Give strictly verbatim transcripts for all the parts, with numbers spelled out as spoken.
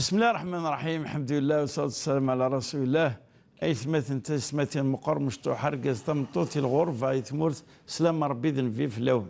بسم الله الرحمن الرحيم، الحمد لله والصلاة والسلام على رسول الله. Aytmaten, taysetmatin, meqqer, mecṭuḥ, argaz, tameṭṭut, i lɣerba, i tmurt, slam Ṛebbi d nnbi fell-awen.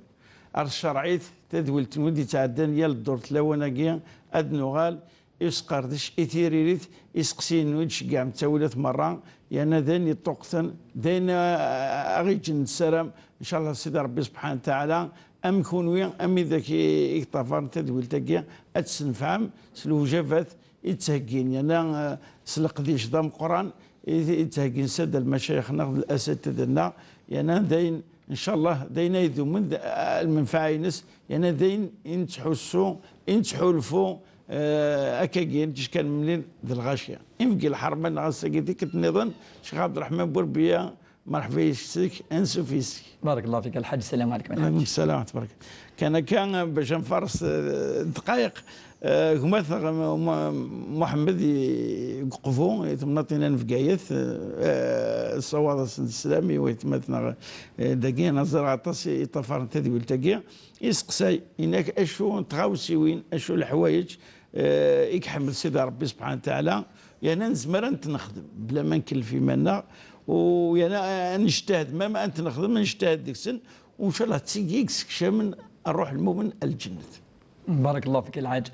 Ar tcerɛit tadwilt-nwen d-yettɛeddan yal ddurt lawan-agi, ad nuɣal i usqerdec, i tiririt, iseqsiyen-nwen d-tceggɛem ttawilat merra, yerna d ayen yeṭṭuqten, d ayen, ah, aɣ-iǧǧen nessaram, ncallah Sidi Ṛebbi subḥanahu wa taɛala, am kunwi, am widak i, i yeṭṭafaren tadwilt-agi, ad tesnefɛem s lewjabat i d-ttheggin, yerna, ah, s leqdic d ameqqran i, i d-ttheggin sadda lmacayix-nneɣ d lasatida-nneɣ, yerna d ayen, ncallah, d ayen ay idumen, d, ah, lmenfaɛa-ines, yerna d ayen i nettḥussu, i nettḥulfu, eh, akkagi, nettcekkan mlil d lɣaci. Imeggi lḥerma-nneɣ ass-agi tikkelt nniḍen, Ccix Ɛebderreḥman Burbiya, merḥba yes-k, ansuf yes-k. بارك الله فيك الحاج، السلام عليكم الحاج. Aleykum ssalam wa rahmatullah. Kan akka, bac ad nfares, eh, ddqayeq, eh, gma-tneɣ, Mu-, Muḥemmed i, deg Uqbu, i temnaḍt-inna n Bgayet, eh, nessawaḍ-asen-d sslam i waytmaten-nneɣ, eh, dagi, neẓra aṭas i yeṭṭafaren tadwilt-agi. Iseqsay, inak acu n tɣawsiwin, acu n leḥwayeǧ, eh, i iḥemmel Sidi Ṛebbi subḥanahu wa taɛala, yerna nezmer ad tent-nexdem bla ma nkellef iman-nneɣ, u yerna ad nectahed, ma, ma ad tent-nexdem, ad nectahed deg-sen, u ncallah d tigi i yessekcamen ṛṛuḥ n lmumen ar lǧennet. بارك الله فيك الحاج.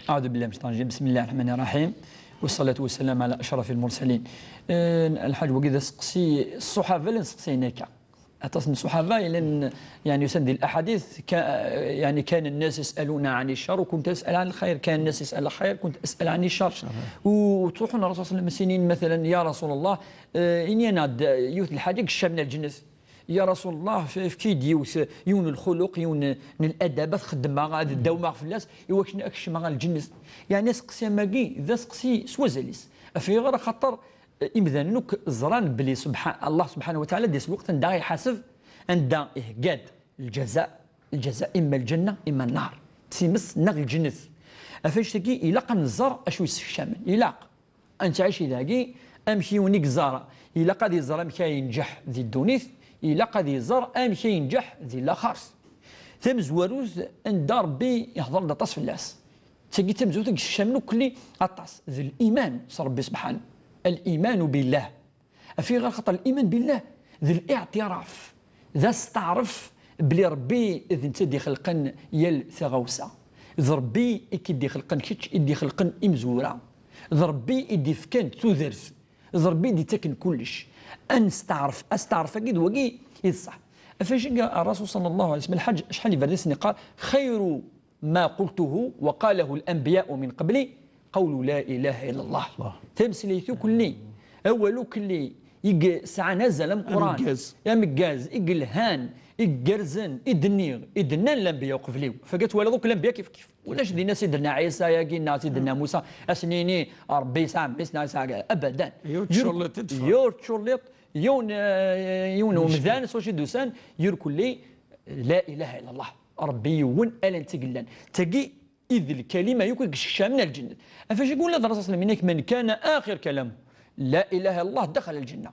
أعوذ بالله من الشيطان الرجيم. بسم الله الرحمن الرحيم. والصلاة والسلام على أشرف المرسلين. Eh, lḥaǧ, wagi d aseqsi, ṣṣuḥaba llan seqsayen akka. Aṭas n ṣṣuḥaba i llan, yeɛni, usan di laḥadit, ka-, yeɛni, كان الناس يسألون عن الشر وكنت أسأل عن الخير، كان الناس يسأل الخير كنت أسأل عن الشر. U ttruḥun ɣer Rasul sallallahu alayhi wa sallam, مثلا, يا رسول الله, eh, ini-aneɣ-d yiwet n lḥaǧa i yeccamen ar lǧennet. يا رسول الله, f-, efk-iyi-d yiwet, yiwen n lxuluq, yiwen n ladab, ad t-xeddmeɣ, ad dawmeɣ fell-as, i wakken ad kecmeɣ ar lǧennet. Yeɛni, aseqsi am wagi d aseqsi s wazal-is. Ɣef ayɣer? Axaṭer imdanen akk ẓran belli subḥa-, Allah subḥanahu wa taɛala, di lweqt anda iḥaseb, anda ihegga-d lǧaza, lǧaza imma lǧenna, imma nnar, times neɣ lǧennet. Ɣef annect-agi, ilaq ad nẓer acu yessekcamen. Ilaq ad nettɛici dagi, amek yiwen i yeẓra, ilaq ad iẓer amek ay yenǧeḥ di ddunit, ilaq ad iẓer amek ay yenǧeḥ di laxert. Tamezwarut, anda Ṛebbi ihḍer-d aṭas fell-as. D tagi tamezwarut i yessekcamen akkelli aṭas, d liman s Ṛebbi subḥanahu. الإيمان بالله. Ɣef ayɣer? Xaṭer liman billah d liɛtiraf, d asteɛref belli Ṛebbi d netta i d-ixelqen yal taɣawsa. D Ṛebbi i k-id-ixelqen kečč, i d-ixelqen imezwura. D Ṛebbi i d-ifkan tudert. D Ṛebbi i d-ittaken kullec. Ad nesteɛref, asteɛref-agi d wagi i d ṣṣeḥ. Ɣef wacagi Ṛṛasul ṣalla Llahu ɛalayhi wa sallam, lḥaǧ, acḥal n iberdan i sen-iqqar: خير ما قلته وقاله الأنبياء من قبلي قول لا إله إلا الله. Tameslayt akkelli, awal akkelli i yesɛan azal ameqqran, ameggaz, i yelhan, i igerrzen, i d-nniɣ, i d-nnan lanbiya uqbel-iw. Fagi twalaḍ akk lanbiya kif kif. Ulac dinna Sidna Ɛisa-agi neɣ Sidna Musa, ad sen-yini Ṛebbi yesɛa mmi-s neɣ yesɛa, abadan. Ur ttculliṭ, yiwen, eh, yiwen umdan s wacu i d-usan, irkelli, la ilaha illa Allah. Ṛebbi yiwen, ala netta i yellan. Tagi i d lkalima yakk i yessekcamen ar lǧennet. Ɣef wacagi ula d Ṛṛasul ṣalla Llahu ɛalayhi wa sallam, yenna-k: من كان آخر كلامه لا إله إلا الله دخل الجنة.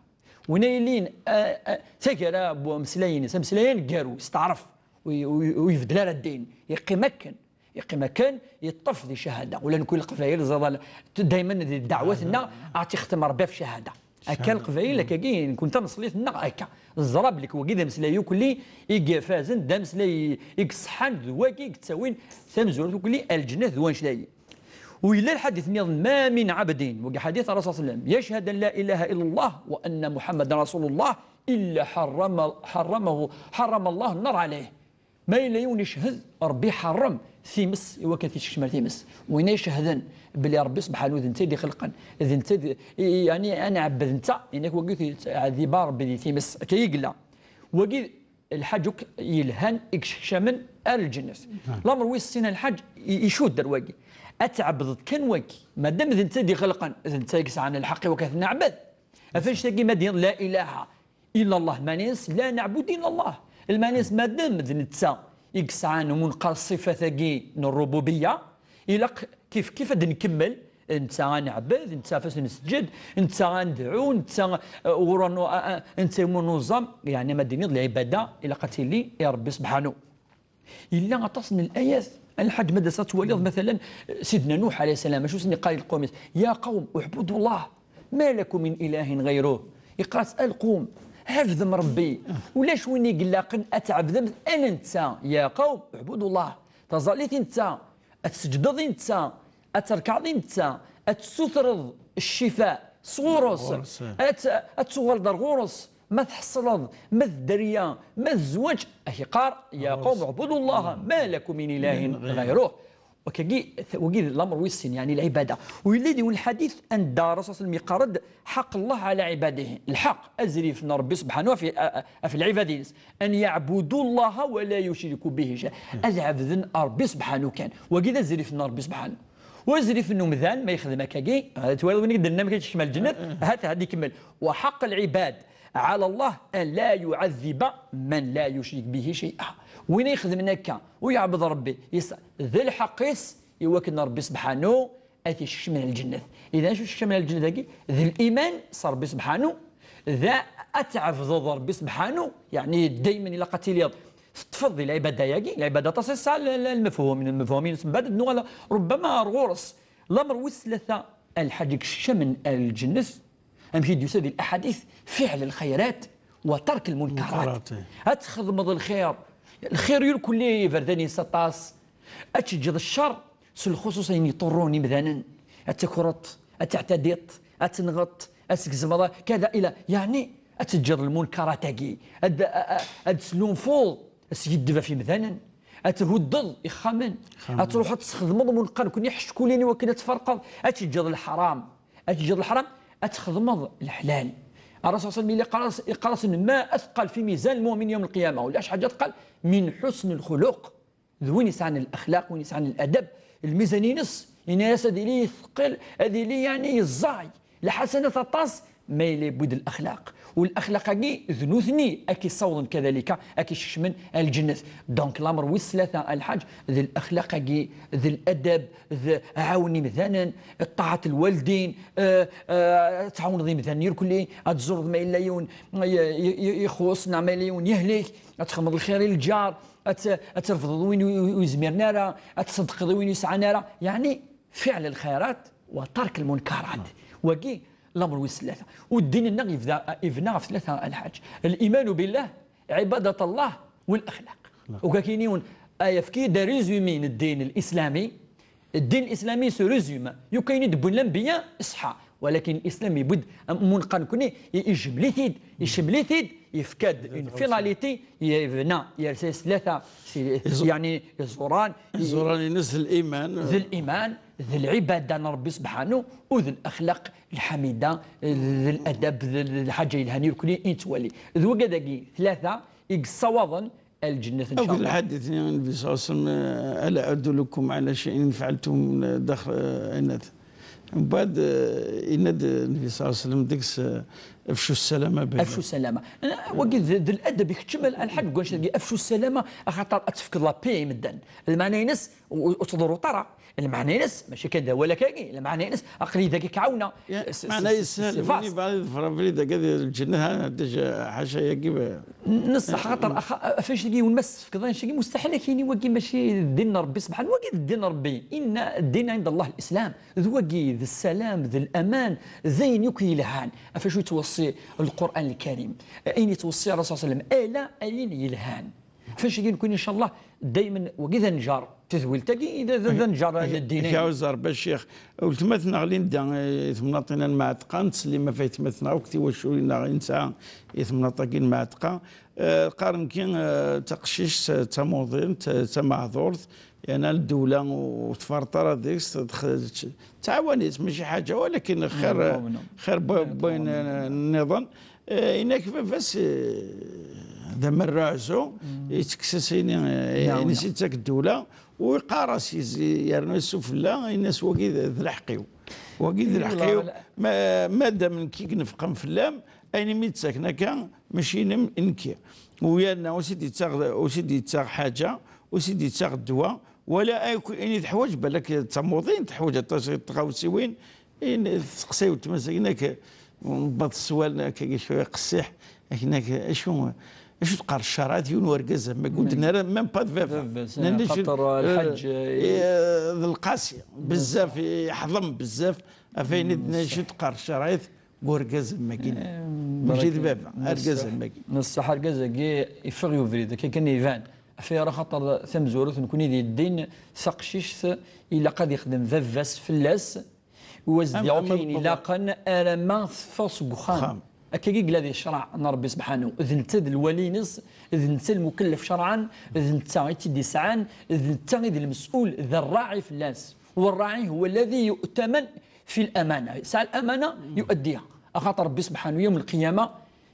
Win ay yilin, ah, ah, taggara n umeslay-ines, ameslay aneggaru, yesteɛref, u, u, ur ibeddel ara ddin, yeqqim akken, yeqqim akken, yeṭṭef di cahada. Ula nekk Leqbayel, ẓer, dayman di ddeɛwat-nneɣ, ad ɣ-tt-ixtem Ṛebbi ɣef cahada. Akka Leqbayel, akkagi, nekkenti taneṣlit-nneɣ akka. Ẓra belli wagi d ameslay akkelli i ifazen, d ameslay i iṣeḥḥan, d wagi i yettawin tamezwarut akkelli ar lǧennet d wanect-agi. U yella lḥadit nniḍen: ما من عبد, wagi ḥadit Ṛṛasul ṣalla Llahu ɛalayhi wa sallam, يشهد أن لا إله إلا الله وأن محمدا رسول الله إلا حرم، حرمه، حرم الله النار عليه. Ma yella yiwen icehhed, Ṛebbi iḥeṛṛem times i wakken ad t-yessekcem ar times. Win icehden belli Ṛebbi subḥanahu d netta i d-ixelqen, d netta i d, i, i, yeɛni, ad nɛebbed netta, yeɛni, wagi yettɛedib Ṛebbi di times, akka i yella. Wagi lḥaǧ akk yelhan i yessekcamen ar lǧennet. Lamer wis sin lḥaǧ i, icudd ar wagi. Ad tɛebdeḍ kan wagi, madam d netta i d-ixelqen, d netta i yesɛan lḥeqq i wakken ad t-neɛbed. Ɣef annect-agi ma d-yenniḍ لا إله إلا الله, lmeɛna-s لا نعبد إلا الله. Lmeɛna-s madam d netta i yesɛan, umi neqqar, ṣṣifat-agi n ṛṛububiyya, ilaq kif kif ad nkemmel, netta ad neɛbed, netta ɣef-s nesǧed, netta ad nedɛu, netta, eh, ɣur-, eh, eh, netta iwumi nuẓam, yeɛni ma d-tiniḍ lɛibada ilaq ad tili i Ṛebbi subḥanahu. Yella aṭas n layat Lḥaǧ, ma d-as ad twaliḍ, matalan, Sidna Nuḥ alayhi ssalam, acu sen-iqqar i lqum-is? Ya qawm, uɛbudu Allah, ma lakum min ilahin ɣayruh. Iqqar-as, a lqum, ɛebdem Rebbi, ulac win i ilaqen ad tɛebdem ala netta. Ya qawm, uɛbudu Allah. Taẓallit i netta, ad tseǧdeḍ i netta, ad terkeɛḍ i netta, ad tessutreḍ ccifa sɣur-s, ad t-, ad tuɣaleḍ ar ɣur-s. Ma tḥeṣleḍ, ma d dderya, ma d zzwaǧ, ad k-iqqar, ya qawm, uɛbudu Allah, ma lakum min ilahin ɣayruh. Wakagi, wagi d lamer wis sin, yeɛni lɛibada. U yella d yiwen lḥadit anda Rasul sallam yeqqar-d, حق الله على عباده, lḥeqq, azrif n Rebbi subḥanahu ɣef, ɣef lɛibad-ines, أن يعبدوا الله ولا يشركوا به شيئا. Ad ɛebden Rebbi subḥanahu kan. Wagi d azrif n Rebbi subḥanahu. U azrif n umdan, ma yexdem akkagi, ad twaliḍ win i d-nnan amek ad yekcem lǧennet, ahat ad ikemmel. وحق العباد على الله أن لا يعذب من لا يشرك به شيئا. Win i ixedmen akka, u yeɛbed Rebbi, yesɛa d lḥeqq-is i wakken Rebbi subḥanahu ad t-yekcem ɣer lǧennet. Idan, acu yekcem ɣer lǧennet-agi? D liman s Rebbi subḥanahu, d ad tɛebdeḍ Rebbi subḥanahu, yeɛni daymen ilaq ad tiliḍ teṭṭfeḍ di lɛibada-agi, lɛibada aṭas i tesɛa l-, l-, lmefhum, lmefhum-ines mbeɛd ad nuɣal ṛubbama ar ɣur-s. Lamer wis tlata, a lḥaǧ, yekcamen ar lǧennet, amek i d-yusa di laḥadit, فعل الخيرات وترك المنكرات. Ad txedmeḍ lxir, lxir irkelli iberdan-is aṭas, ad teǧǧeḍ ccer, s lxuṣuṣ ayen iṭurrun imdanen, ad takreḍ, ad teɛtadiḍ, ad tenɣeḍ, ad tgezmeḍ, kada ila, yeɛni ad teǧǧeḍ lmunkarat-agi, ad, a-, a-, ad teslunfuḍ, ad teskiddbeḍ ɣef imdanen, ad thuddeḍ ixxamen, ad truḥeḍ tesxedmeḍ munqar nekkni ḥeckulin i wakken ad tferqeḍ, ad teǧǧeḍ leḥram, ad teǧǧeḍ leḥram, ad txedmeḍ leḥlal. Rasul صلى الله عليه وسلم yeqqar-asen: ما أثقل في ميزان المؤمن يوم القيامة, ulac ḥaǧa teqqel من حسن الخلق. D win yesɛan lexlaq, win yesɛan ladab, lmizan-ines, yenna-yas ad yili yetheqqel, ad yili yeɛni yeẓẓay lḥasanat aṭas, ma yella yewwi-d lexlaq. U lexlaq-agi d nutni ad k-yessawḍen kadalika, ad k-yeskecmen ar lǧennet. Donc, lamer wis tlata a lḥaǧ, d lexlaq-agi, d ladab, d ɛawen imdanen, ṭaɛat lwaldin, eh, eh, ad tɛawneḍ imdanen irkelli, ad tẓureḍ ma yella yiwen, eh, i-, i-, ixuṣ, neɣ ma yella yiwen yehlek, ad txedmeḍ lxir i lǧar, ad t-, ad trefdeḍ win ur, ur yezmiren ara, ad tṣeddqeḍ i win ur yesɛan ara. Yeɛni, فعل الخيرات وترك المنكرات. Wagi, lamer wis tlata. U ddin-nneɣ yebda, yebna ɣef tlata a lḥaǧ. الإيمان بالله, عبادة الله, والأخلاق. Ugakin yiwen, a yefki-d résumé n ddin l'islami, ddin l'islami se résume, yukan i d-wwin lanbiya, ṣṣeḥḥa. Walakin l'islam yewwi-d munqar nekkni, i-, ijemmel-it-id, icemmel-it-id, yefka-d une finalité, yebna, yersa-yas tlata, si-, yeɛni iẓuran, i-, iẓuran-ines d liman. D liman, d lɛibada n Rebbi subḥanahu, u d lexlaq lḥamida, d ladab, d, d lḥaǧa yelhan irkelli i nettwali. D wagad-agi tlata i yessawaḍen ar lǧennet, إن شاء الله. Akked lḥadit-nni n Nnbi صلى الله عليه وسلم, ألا أدلكم على شيء إن فعلتم, daxel, eh, ayennat. Mbeɛd, eh, yenna-d Nnbi صلى الله عليه وسلم deg-s, eh, أفشوا السلام بينكم. أفشوا السلام. Eh, wagi d, d ladab ikeččem a lḥaǧ deg wanect-agi, أفشوا السلام, axaṭer ad tefkeḍ la paix i medden. Lmeɛna-ines, ur, ur teḍruḍ ara. Lmeɛna-ines, mačči kan d awal akkagi, lmeɛna-ines, aql-i dagi k-ɛawneɣ. Ya, s-, s-, meɛna s-, yeshel, s-, win yebɣa ad yeḍfer abrid-agi ad yeǧǧen, ha, déjà, ḥaca-yagi ba-, n-, neṣṣeḥ, xaṭer axa-, ɣef annect-agi yiwen ma s-tefkeḍ annect-agi, mustaḥil ad k-yini wagi mačči d ddin n Rebbi, subḥan, wagi d ddin n Rebbi. Inna الدين عند الله الإسلام. D wagi, d ssalam, d laman, d ayen akk yelhan. Ɣef acu yettweṣṣi Lqur'an Lkarim? Ayen yettweṣṣi Rasul صلى الله عليه وسلم, ala ayen yelhan. Ɣef annect-agi nekkni, إن شاء الله, daymen, wagi d anjar, tedwilt-agi, d, d, d anjar n ddin-agi. Kawzar Bacix, weltma-tneɣ Linda, eh, i temnaḍt-ina n Mɛetqa, nettsellim ɣef aytmaten-nneɣ akk tiwaculin-nneɣ i nesɛa i temnaḍt-agi n Mɛetqa. Eh, qqaren-ki, eh, taqcict, eh, d tamuḍint, eh, d tameɛdurt, yerna ddewla ur tferreḍ ara deg-s, tx-, tettɛawan-itt, mačči ḥaǧa, walakin xir, xir n wayen, eh, nniḍen. Eh, inak baba-s, eh, d amerreɛzu, yettekkes-as ayen, eh, ayen i s-yettak ddewla, u iqqar-as, yerna yessufella, yenna-as: "Wagi d, d lḥeqq-iw. Wagi d lḥeqq-iw. Ma, madam nekk i inefqen fell-am, ayen i mi d-ttaken akka, mačči inem i nekki." U yerna ur s-id-yettaɣ, ur s-id-yettaɣ ḥaǧa, ur s-id-yettaɣ ddwa, wala akk ayen i teḥwaǧ, balak d tamuḍint, teḥwaǧ aṭas n tɣawsiwin, in-, teqsa weltma-s akken akka, newweḍ sswal akkagi cwiya qessiḥ, akken akka, acu, Acu teqqar ccariɛt yiwen wergaz am wagi, ur d-nerra même pas d baba. Baba, nnan-d acu, xaṭer, eh, lḥaǧ, eh, eh, d lqasi, bezzaf, yeḥḍem bezzaf, ɣef wayen i d-nnan acu teqqar ccariɛt deg wergaz am wagi. Eh, mačči d baba, argaz am wagi. Neṣṣaḥ, argaz-agi iffeɣ i ubrid, akka kan iban. Ɣef ara xaṭer tamezwarut nekni di ddin, taqcict ilaq ad ixdem baba-s fell-as, u ad s-d-yaɣ akken ilaqen arama teffeɣ seg uxxam. Uxxam. Akkagi yella di ccreɛ n Ṛebbi Sebḥanu. D netta d lwali-ines, d netta lmukellef cerɛan, d netta i tt-id-isɛan, d netta i d lmes'ul, d rraɛi fell-as. والراعي هو الذي يؤتمن في الأمانة. Yesɛa lamana, يؤديها. Axaṭer Ṛebbi Sebḥanu, yawm lqiyama,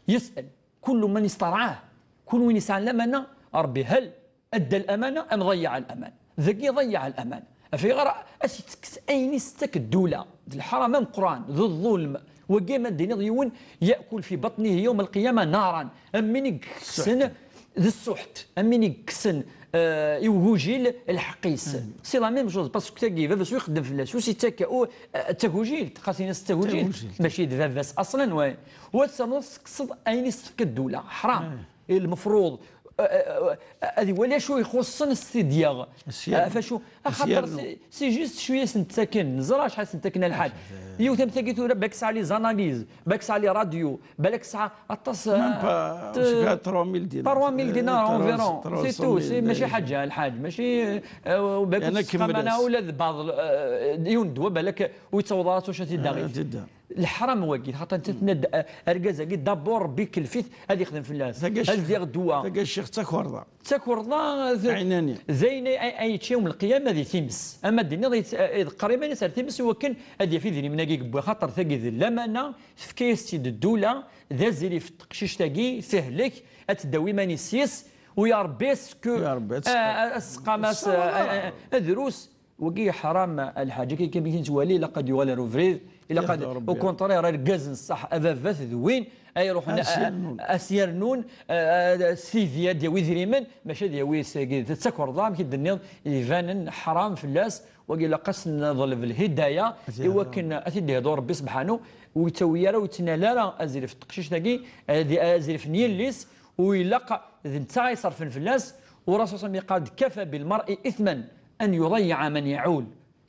يسأل كل من استرعاه. Kul win yesɛan lamana, Ṛebbi هل أدى الأمانة أم ضيع الأمانة؟ Dagi ضيع الأمانة. Ɣef ayɣer a s-yettekkes ayen i s-tettak ddula? D leḥram ameqqran, d ḍḍulm. Wagi ma d-tiniḍ yiwen يأكل في بطنه يوم القيامة نارا. Am win i yekksen d ssuḥt, am win i yekksen, eh, i ugujil lḥeqq-is. C'est la même chose, parce que tagi, baba-s ur ixeddem fell-as, ur s-yettakka, ur, eh, d tagujilt, xas in-as d tagujilt, mačči d baba-s aṣlan, way. Wa tessernuḍ tekkseḍ ayen i s-tefka ddula, ḥram. Lmefruḍ, eh, eh, eh, ad iwali acu ixuṣṣen s tidya. Ɣef acu? Axaṭer c'est juste cwiya i sen-ttaken. Neẓra acḥal sen-ttaken a lḥaǧ. Yiwet am tagi tura, balak tesɛa les analyses, balak tesɛa les radios, balak tesɛa aṭas, même pas, eh, trois mille dinars. Trois mille dinars environ. C'est tout, c'est, mačči ḥaǧa a lḥaǧ, mačči, eh, balak ur tettqamana ula d baḍ, eh, yiwen ddwa balak ur yettaweḍ ara tuca tiddaɣit. Leḥram wagi, xaṭer netta tenna-d, eh, argaz-agi, d'abord Ṛebbi ikellef-it ad ixdem fell-as. Ad s-d-yaɣ ddwa. Taga ccix d takerḍa. D takerḍa, d, ɛinani, d ayen ay, ay, ay yečča yawm lqiyama di times. Ama d-nniḍ, yet-, eh, iḍeqqer iman-is ar times i wakken ad yaf idrimen-agi yewwi. Xaṭer tagi d lamana, tefka-yas-tt-id ddula, d azrif teqcict-agi, tehlek, ad teddaw iman-is yes, u ya Ṛebbi, est-ce que, ya Ṛebbi, ad, eh, tesqam-as, eh, eh, eh, drus. Wagi ḥram a lḥaǧ, akka kan mi t-nettwali, ilaq ad yuɣal ar ubrid, ilaq ad, au contraire, argaz n ṣṣeḥ, ababat d win ay iruḥen a, a s-yernun, a, a, s tidi ad d-yawi idrimen, maca ad yawi s-, d takerḍa, amek i d-tenniḍ, ibanen ḥram fell-as, wagi ilaq ad s-neḍleb lhidaya, i wakken ad t-id-ihdu Ṛebbi sebḥanu, ur yettawi ara, ur yettnal ara azrif n teqcict-agi, a, di, azrif n yelli-s, u ilaq d netta ay iṣerfen fell-as, u Rasul sallam yeqqar-d, كفى بالمرء إثما أن يضيع من يعول.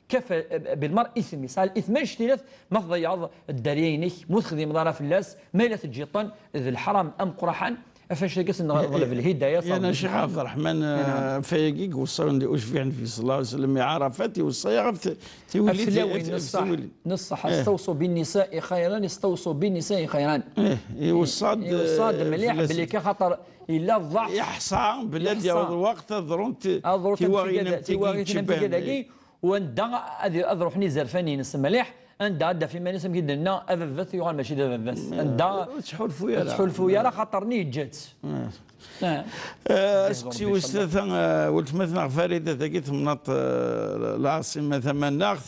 كفى بالمرء إثم، yesɛa lithma anect-ilat ma tḍeyyɛeḍ dderya-inek, ma ur texdimeḍ ara fell-as, ma yella teǧǧiḍ-ten, d leḥram ameqqraḥan, af anect-agi ad s-neḍleb lhidaya. Yerna Ccix Ɛebderreḥman, eh, ɣef wayagi i iweṣṣa Ucbiḥ Nnbi sallallahu alayhi wa sallam i Ɛarafat, iweṣṣa-yaɣ ɣef t-, tiwilin, ɣef tlawin, ɣef tiwilin. Neṣṣaḥ, neṣṣaḥ, استوصوا بالنساء خيرا، استوصوا بالنساء خيرا. Eh, iweṣṣa-d, iweṣṣa-d, eh, mliḥ belli kan xaṭer yella ḍḍeɛf. Yeḥṣa belli ad yaweḍ lweqt ad ḍrunt tiwaɣin am tigi, tiwaɣin am tigi dagi. Wanda ad, ad ruḥen izerfan-ines mliḥ, anda ad d-taf iman-is, amek i d-nenna, ababat yuɣal mačči d ababat. Anda ur tettḥulfu ara, ur tettḥulfu ara, xaṭer-nni yeǧǧa-tt. Eh, aseqsi wis tlata, eh, weltma-tneɣ Farida, tagi temnaḍt, eh, lɛaṣima tamanaɣt,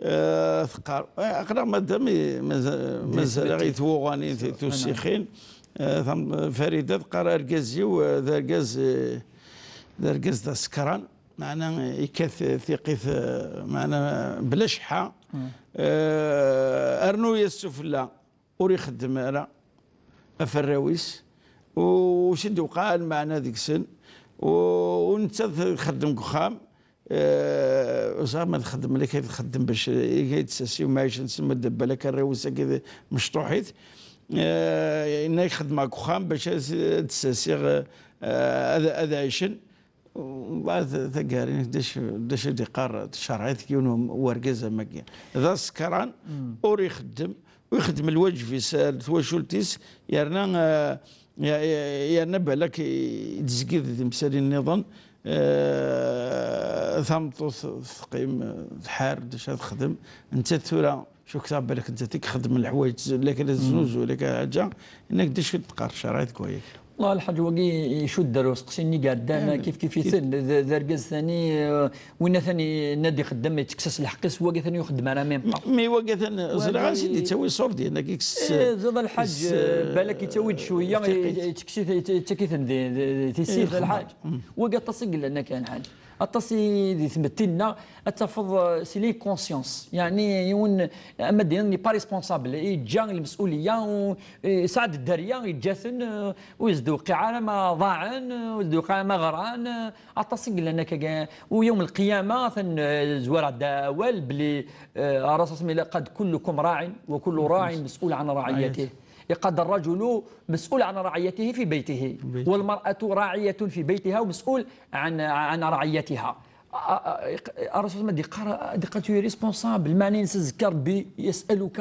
eh, teqqar, eh, aql-aɣ madam, i, maza-, mazal-aɣ i twuɣanin, i tussixin. Eh, tam-, Farida teqqar, argaz-iw, eh, d argaz, eh, d argaz d asekran. Meɛna, yekkat tiqqit, eh, meɛna, bla cceḥḥa. Rnu-yas sufella, ur ixeddem ara ɣef warraw-is, u, u s-id-iwqeɛ lmeɛna deg-sen, u, u nettat txeddem deg uxxam, eh, ur ẓriɣ ma txeddem, la kay txeddem bac i kay d-tessasi, u ma ɛicen tsemma-d balak arraw-is akked mecṭuḥit. Eh, yenna-k xeddmeɣ deg uxxam bac ad, ad d-ssasiɣ, eh, ad, ad ɛicen. Mbeɛd tagarin, d acu, d acu i d-iqqar tcerɛit yiwen n wergaz am wagi? D asekran, ur ixeddem, ur ixeddem lwaǧeb-is ar twacult-is, yerna, eh, ya-, ya-, yerna balak i-, yettzeggid timsalin nniḍen, eh, tameṭṭut teqqim, tḥar, d acu ad texdem, nettat tura Cukkeɣ belk nettat i ixeddmen leḥwayeǧ, la kan ad teznuzu, la kan ḥaǧa, yenna-k d acu i d-teqqar ccariɛa deg waya? Wallah, lḥaǧ wagi icudd ar useqsi-nni i iɛeddan, kif kif iten, d, d argaz tani, eh, winna tani yenna-d ixeddem, yettekkes-as lḥeqq-is, wagi tani ur ixeddem ara même pas. Mi wagi tani, ẓriɣ ansi d-yettawi ṣṣurdi, yenna-k yekkes, eh, ziḍ a lḥaǧ, eh, balak yettawi-d cwiya, yettekkes-it, yettak-iten di, di, di tissit a lḥaǧ. Wagi aṭas i yellan akka a lḥaǧ. Aṭas i di tmetti-nneɣ ad tafeḍ, euh, c'est l'inconscience. Yeɛni yiwen, ama d-iniḍ n'est pas responsable, yeǧǧa lmes'uliya u, eh, yesɛa-d dderya, yeǧǧa-ten, euh, ur yezdiwqiɛ ara ma ḍaɛen, euh, ur yezdiwqiɛ ara ma ɣran, euh, aṭas i yellan akka. U yawm lqiyama, atan, euh, zwareɣ-d awal belli, euh, Ṛṛasul ilaq ad كلكم راع وكل راع مسؤول عن رعيته. يقال الرجل مسؤول عن رعيته في بيته، والمرأة راعية في بيتها ومسؤول عن عن رعيتها. Ṛṛasul ma d-yeqqar, d-yeqqar tu es responsable, lmeɛna-ines azekka Ṛebbi يسألك,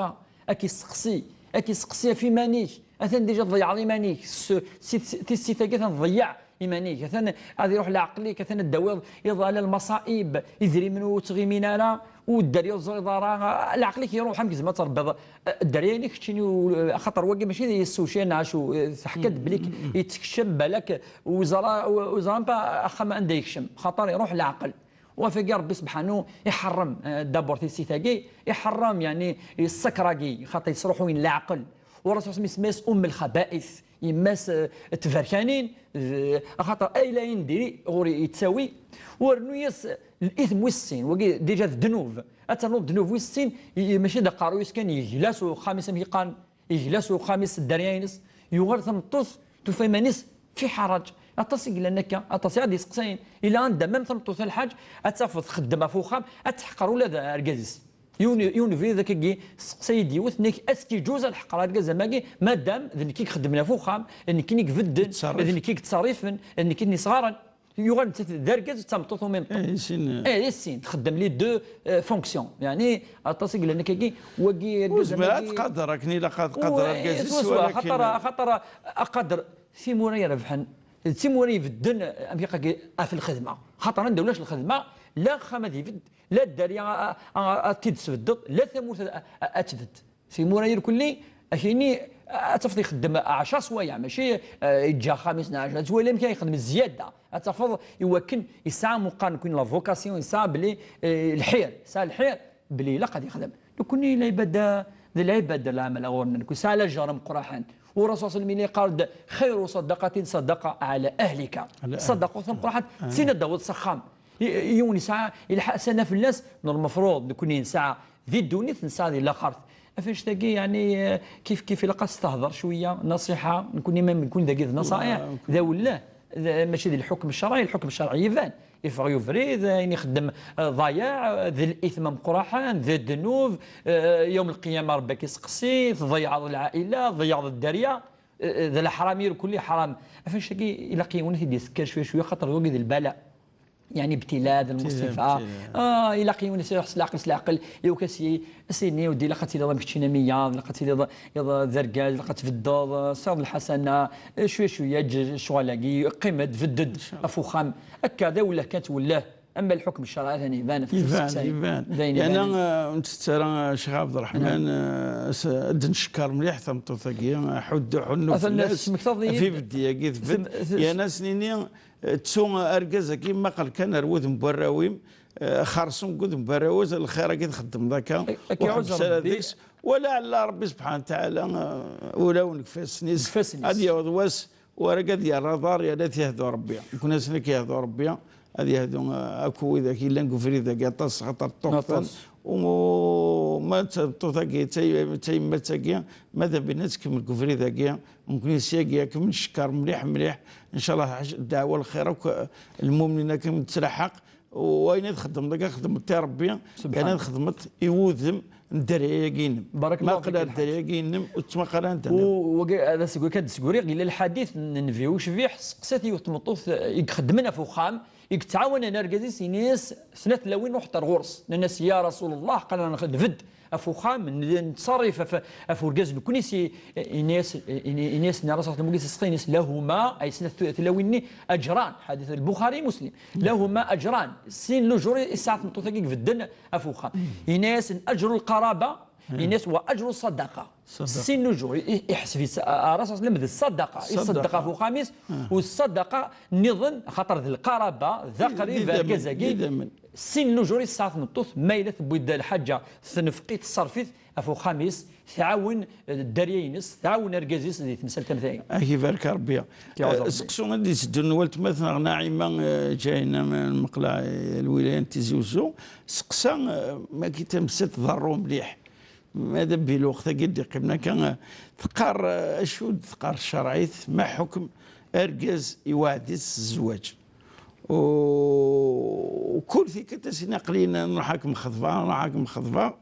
ad k-yesteqsi, ad k-yesteqsi ɣef iman-ik. Atan déjà tḍeyyɛeḍ iman-ik, s-, si, si, tissit-agi atan tḍeyyeɛ iman-ik, atan ad iruḥ leɛqel-ik, atan ad d-tawiḍ iḍ ala lmaṣaib, idrimen ur ttɣimin ara, ur dderya ur teẓriḍ ara, leɛqel-ik iruḥ, amek tzemreḍ ad tṛebbiḍ, eh, dderya-inek keččini, u-, axaṭer wagi mačči d yessuci neɣ acu, eh, teḥka-d belli yettekcem balak, ur yeẓra, ur yeẓra pa axxam anda yekcem, xaṭer iruḥ leɛqel. Wafagi Ṛebbi sebḥanu iḥeṛṛem, eh, d'abord tissit-agi, iḥeṛṛem, yeɛni, ṣṣekr-agi, xaṭer yesṛuḥuyen leɛqel. U Ṛṛasul isem-is Umm lxaba'is, yemma-s, eh, n tberkanin, d-, axaṭer ayla-in diri ɣur yettawi, u rnu-yas, eh, l-ithm wis sin, wagi déjà d ddnub. Ad ternuḍ ddnub wis sin, i-, i-, mačči d aqerruy-is kan, yegla s uxxam-is, amek i qqaren, yegla s uxxam-is, s dderya-ines, yuɣal tameṭṭut tufa iman-is fi ḥaraǧ. Aṭas i yellan akka, aṭas i ɣ-d-yesteqsayen. Ila anda même tameṭṭut a lḥaǧ, ad tafeḍ txeddem ɣef uxxam, ad teḥqer ula d argaz-is. Yiwen, yiwen ubrid akkagi, testeqsa-yi-d yiwet, tenna-k, est-ce que yeǧuz ad ḥeqreɣ argaz am wagi, madam d nekk i ixeddmen ɣef uxxam, d nekk i ibedden, d nekk i yettṣerrifen, d nekk i ten-isɣaren. Yuɣal nettat d argaz d tameṭṭut u même temps. Eh, i sin. Eh, i sin, txeddem les deux, euh, fonctions. Yeɛni, aṭas i yellan akkagi, wagi, ur argaz tezmir ad amagi tqader akken ilaq ad tqader u, argaz-is, swaswa, walakin axaṭer, axaṭer, aqader, timura irebḥen, d timura ibedden, amek iqagi, ɣef lxedma. Xaṭer anda ulac lxedma, la axxam ad ibedd, la dderya a, a, a, ad t-id-tesbeddeḍ, la tamurt a, a, ad tbedd. Timura irkelli, akini, ad tafeḍ ixeddem ɛecṛa swayeɛ, mačči, eh, yeǧǧa axxam-is neɣ ɛecṛa, ad twali amek ara yexdem zzyada. Ad tafeḍ iwakken yesɛa, meqqar nekkni la vocation, yesɛa belli, eh, lḥir, yesɛa lḥir belli ilaq ad yexdem. Nekkni lɛibada, d lɛibada leɛmel ɣur-neɣ, nekkni nesɛa lajer ameqqraḥen. U Ṛṛasul sallam yeqqar-d, خير صدقة صدقة على أهلك. Ṣṣadaqa tameqqraḥent, sin ad d-tawiḍ s axxam. I-, yiwen yesɛa lḥasana fell-as, n lmefruḍ nekkni nesɛa di ddunit, nesɛa di laxert. Ɣef annect-agi, yeɛni, eh, kif kif ilaq ad s-tehder cwiya, nasiḥa, nekkni ma nekkni dagi d naṣa'iḥ, d awelleh, d, mačči d lḥukm ccerɛi, lḥukm ccerɛi iban, iffeɣ i ubrid, ayen ixeddem, eh, ḍayeɛ, eh, d lithm ameqqraḥen, d ddnub, eh, yawm lqiyama Ṛebbi ad k-iseqsi, tḍeyyɛeḍ lɛaila, tḍeyyɛeḍ dderya, eh, eh, d leḥram irkelli ḥram. Ɣef annect-agi ilaq yiwen ad t-id-isekker cwiya cwiya, xaṭer d wagi d lbala. Yeɛni ibtila, d lmuṣifa. Ah, ilaq yiwen ad s-iruḥ s leɛqel, s leɛqel, iwek as-, as-ini, ur d-ilaq ad tiliḍ am keččini am wiyaḍ, ilaq ad tiliḍ, iḍ, d argaz, ilaq ad tbeddeḍ, eh, tesɛiḍ lḥasana, eh, cwiya cwiya, eǧǧ ccɣel-agi, qqim-d, bedd-d ɣef uxxam. Akka d awelleh kan twelleh, ama lḥukm ccerɛi atan iban, iban, iban. D ayen ibanen. Eh, ur nettett ara, eh, Ccix Ɛebderreḥman, eh, s-, ad d-neckeṛ mliḥ tameṭṭut-agi, eh, ḥuddu, ḥunnu fell-as, ɣef ibeddi-agi tbedd. Yerna ad s-nini, Ttu argaz-agi, ma qqel kan ar wudem n warraw-im, eh, xerṣum deg wudem n warraw-is, lxir-agi txeddmeḍ akka, ur ḥebbes ara deg-s, wala ɛla Ṛebbi subḥanahu wa taɛala, eh, ulawen deg ifassen-is, ad yaweḍ wass, u argaz ad yerr aḍar, yerna ad t-yehdu Ṛebbi. Nekkni ass-nni ad k-yehdu Ṛebbi, ad yehdu, eh, akk widak yellan deg ubrid-agi aṭas, xaṭer ṭṭuqten. U ma d tameṭṭut-agi, d tay-, d tayemmat-agi, ma d abin ad tkemmel deg ubrid-agi, nekkni syagi ad kem-ncekkeṛ mliḥ, mliḥ. Ncallah, ddeɛwa lxir akk, eh, lmumnin ad kem-tettlaḥaq. U ayen i txeddmeḍ akka, xedmeḍ-t i Ṛebbi, yerna txedmeḍ-t i wudem n dderya-agi-inem. Ma aql-aɣ dderya-agi-inem, ur tettmaqal ara n dderya. U wagi, ad as-, wagi ad d-sguriɣ, yella lḥadit n Nnbi ucbiḥ, seqsat yiwet tmeṭṭut, eh, i ixeddmen ɣef uxxam, i yettɛawanen argaz-is, ini-as, snat tlawin, ruḥet ar ɣur-s. Nnan-as, ya Rasul Allah, qqaren, nbedd ɣef uxxam, n-, nettṣerrif ɣef, ɣef urgaz nekkni si, ini-as, ini-, ini-as, nna Rasul, ini-as, lahuma, ay snat tlawin-nni, ajran, ḥadit Lbuxari, Muslim, lahuma ajran, sin lujur i tesɛa tmeṭṭut-agi ibedden ɣef uxxam. Ini-asen, ajru lqaraba, Ini-as: "Wa ajru ṣṣadaqa." Ṣṣadaqa. Sin n ujur, i- i- iḥseb-itt, a- a Rasul sallam d ṣṣadaqa. Iṣeddeq ɣef uxxam-is, u ṣṣadaqa nniḍen, axaṭer d lqaraba, d aqrib, d idammen, argaz-agi. D idammen. Sin n ujur i tesɛa tmeṭṭut, ma yella tewwi-d lḥaǧa, tnefq-it, tṣerref-it ɣef uxxam-is, tɛawen, eh, dderya-ines, tɛawen argaz-is di temsalt am tayi. Ak ibarek Rebbi. Tiɛuza Rebbi. Seqsu i d-iteddun n weltma-tneɣ Naɛima, eh, Ǧahina, m-, lmeqleɛ, eh, lwilaya n Tizi Uzzu. Seqsa, eh, ma ki tamsalt ḍerru mliḥ. Ma d abbi lweqt-agi d-iqqimen akka, eh, teqqar, eh, acu d-teqqar tcerɛit, ma ḥukm argaz iweɛd-itt s zzwaǧ. U kul tikkelt as-in aql-in nruḥ ad kem-xeḍbeɣ, nruḥ ad kem-xeḍbeɣ,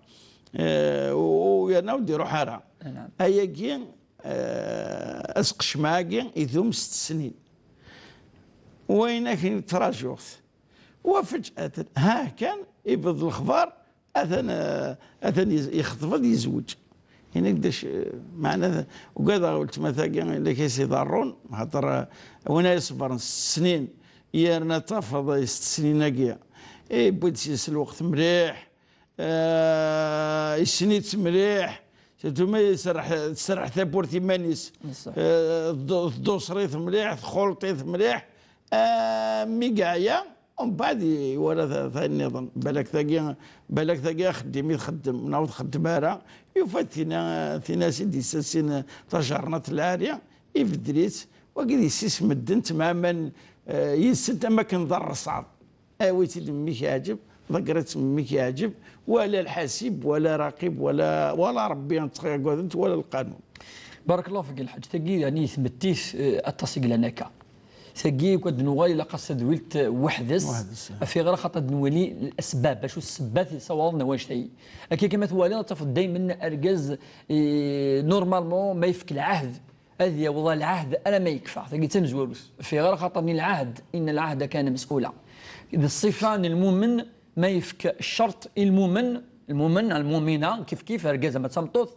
eh, u u yerna ur d-iruḥ ara. Naam. Ayagi, eh, asqecmeɛ-agi idum sett snin. Wayen akken i ttṛajuɣ-t. Wa feǧǧat, ha kan, ibedd lexbar, atan, eh, atan yez-, yexḍeb-d, yezweǧ. Ini-k d acu, eh, meɛna, ugadeɣ weltma-tagi, illa k-as iḍerrun, xaṭer, eh, win ay iṣebbren sett snin, yerna tafeḍ i sett snin-agi, eh, yewwi-d s-, s lweqt mliḥ, eh, yessen-itt mliḥ, surtout ma iserreḥ, tserreḥ tawwurt iman-is, Neṣṣeḥ. Eh, tḍu-, tḍusser-it mliḥ, txulṭ-it mliḥ, eh, mi yeɛya, umbeɛd iwala ta-, tayen nniḍen. Balak tagi, balak tagi axeddim i txeddem, neɣ ur txeddem ara, yufa-d tina, tin as-id-yessasin tajernaṭ lɛali, ibeddel-itt, wagi d yessi-s medden ttemɛaman, eh, yid-sent am akken d rrṣaḍ. Awi-tt-id mmi k-yeɛǧeb, ḍegger-itt mmi k-yeɛǧeb, wala lḥasib, wala raqib, wala, wala Rebbi ad ttagaden-t, wala lqanun. Barakallahu fik, lḥaǧ. Tagi, yani, tmettit, eh, aṭas i yellan akka. Tagi, ukud nuɣal, ilaq-as tadwilt, eh, weḥd-s. Weḥd-s, eh. Af ayɣer, axaṭer ad nwali asbab, acu ssebbat i sawaḍen wanect-agi. Akka kama twaliḍ, ad tafeḍ daymen argaz, eh, normalement, ma yefk lɛahd, ad yaweḍ lɛahd alamma yekfa. Tagi d tamezwarut. Af ayɣer, axaṭer-nni lɛahd, inna lɛahda kana mas'ula. D ṣṣifa n lmumen, ma yefk ccerṭ i lmumen, lmumen, lmumina, kif kif, argaz ama d tameṭṭut,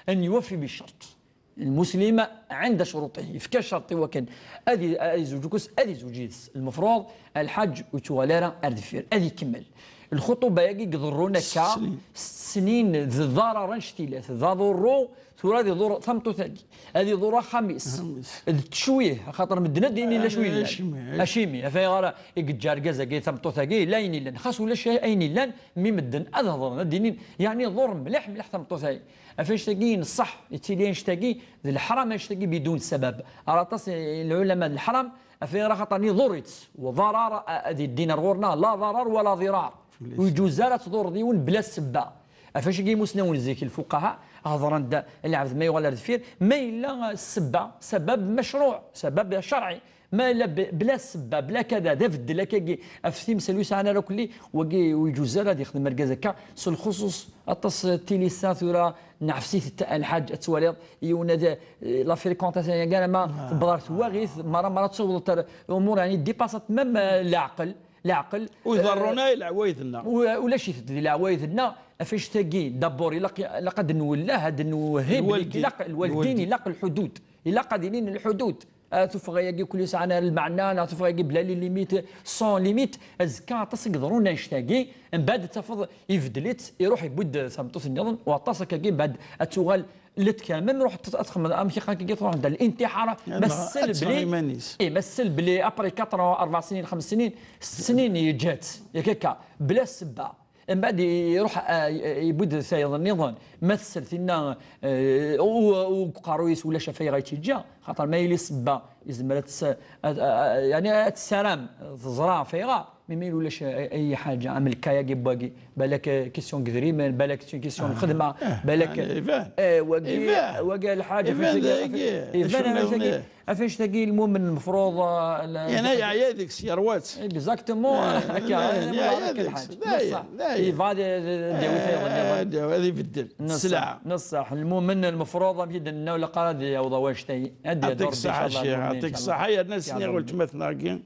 an yuwaffi bi ccerṭ. Lmuslim ɛinda ccuruṭih, yefka ccerṭ i wakken ad i-, ad izewǧ ukus, ad izewǧ yid-s. Lmefruḍ, lḥaǧ ur yettuɣal ara ar deffir, ad ikemmel. Lxuṭuba-agi i iḍerrun akka, Sett snin. Sett snin d ḍarar annect-ilat, d aḍurru, tura ad iḍur tameṭṭut-agi, ad iḍur axxam-is. Axxam-is. D ttcwih, axaṭer medden ad d-inin d acu yellan. Acimi, acimi. Acimi, af ayɣer i yeǧǧa argaz-agi tameṭṭut-agi, yella ayen yellan. Xas ulac ayen yellan, mi medden ad hedren, ad d-inin, yeɛni ḍur mliḥ, mliḥ tameṭṭut-agi. Af annect-agi n ṣṣeḥ, yettili annect-agi d leḥram, annect-agi bidun sabab. Ar aṭas n lɛulama d leḥram, af ayɣer, axaṭer-nni ḍur-itt, wa ḍarar, a-, ad yeddin ar ɣur-neɣ, la ḍarar wala ḍirar. Ur yeǧuz ara ad tḍurreḍ yiwen bla ssebba. Af annect-agi imusnawen zik, lfuqaha, hedren-d, lɛebd ma yuɣal ar deffir, ma yella ssebba, sabab macruɛ, sabab cerɛi, ma yella b-, bla ssebba, bla kada, d abeddel akkagi, af timsal ur yesɛan ara akk-, wagi ur yeǧuz ara ad yexdem argaz akka, s lxuṣuṣ aṭas n tilisa tura, neɛfes-it lḥaǧ, ad twaliḍ yiwen ad, la fréquentation-agi, ama tewweḍ ɣer twaɣit, mara, mara tewweḍ ar umur, yani, dépassat même, euh, leɛqel, leɛqel. Ur iḍerrun, euh, ara i leɛwayed-nneɣ. U-, ulac-it di leɛwayed-nneɣ, af annect-agi, d'abord, ilaq, ilaq ad nwellah, ad nwehhi belli lwaldin. Ilaq, lwaldin, lwaldin, ilaq lḥudud. Ilaq ad ilin lḥudud. Ah, tuffɣa-agi kul yesɛan lmeɛna, neɣ tuffɣa-agi bla les limites, sans limite, azekka aṭas i yeḍrun annect-agi, mbeɛd tafeḍ ibeddel-itt, iruḥ yewwi-d tameṭṭut nniḍen, u aṭas akkagi mbeɛd ad tuɣal la tkerrem, même ruḥ ad txedmeḍ amek i qqaren akkagi, truḥ d l'intiḥar, ma tessel bli, ad teffeɣ iman-is. Eh, ma tessel bli après quatre ans, rebɛ snin, xems snin, sett snin yeǧǧa-tt, yak akka, bla ssebba. Mbeɛd iruḥ, ah, yewwi-d tayeḍ nniḍen, ma tessel tinna, eh, u, u deg uqerruy-is ulac af ayɣer i tt-yeǧǧa, xaṭer ma yili ssebba, yezmer ad tess-, ad, a-, a-, yani ad tessaram, teẓra af ayɣer, mi, mi ulac ay, ay ḥaǧa, am lkay-agi n wagi, balak, eh, question n yedrimen, balak question n lxedma, ah, balak, yani, iban. Eh, wagi, iban. Wagi lḥaǧa, iban, iban, dagi, iban, acu iban, nniḍen, af annect-agi lmumen lmefruḍ, ah, la-, yani, yeɛya deg-s, yerwa-tt. Exactement, ah, akka, la, yeɛya deg-s, d aya, d aya. Yebɣa ad, ad, ad yawi tayeḍ nniḍen. Ah, ad ibeddel. Neṣṣeḥ, sselɛa. Neṣṣeḥ. Lmumen lmefruḍ, amek i d-nenna, ula qqar ad yaweḍ wanect-agi. Ad yaweḍ Ṛebbi, incallah, lmumen, incallah. Yeɛṭik ṣṣeḥḥa, yerna s-nniɣ weltma-tneɣ-agi,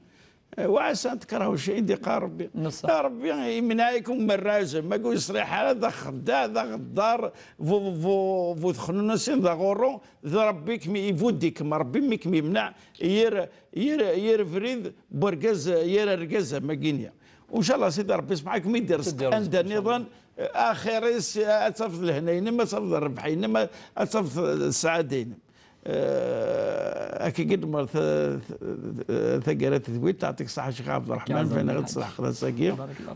eh, wa ɛsa an tekreh cay'an, ad d-iqqar Ṛebbi. Neṣṣeḥ. Ya Ṛebbi, imneɛ-ikum merraz, ma ur yeṣliḥ ara, d axeddaɛ, d aɣeddar, bu, bu, bu texnunasin, d aɣurru, d Ṛebbi i kem-, ibudd-ikem, Ṛebbi mi kem-imneɛ, yir, yir, yir abrid, n urgaz, yir argaz, am agini. Incallah, Sidi Ṛebbi, sebḥa kem-id-irẓeq anda nniḍen, Axir-is ad tafeḍ lehna-inem, ad tafeḍ rrbeḥ-inem, ad tafeḍ ssaɛada-inem. Eh, akka i d-mer ta-, ta-, taggara-t d wid, teɛṭik ṣṣeḥḥa Ccix Ɛebderreḥman, fena ɣ-d-tesleḥqeḍ ass-agi.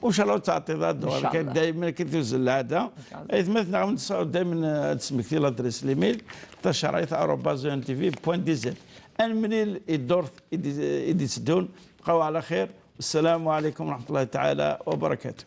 U ncallah ur teɛṭiḍ ara ddwa, akka daymen akka tuzzel lɛada. Aytma-tneɣ n tesɛud daymen ad d-tesmekti ladres limil, tacerɛit arobase N T V point D Z. Ad nemlil i ddurt i d-, i d-itteddun, bqaw ɛla xir. Assalamu ɛalaykum wa raḥmatullahi taɛala wa barakatuh.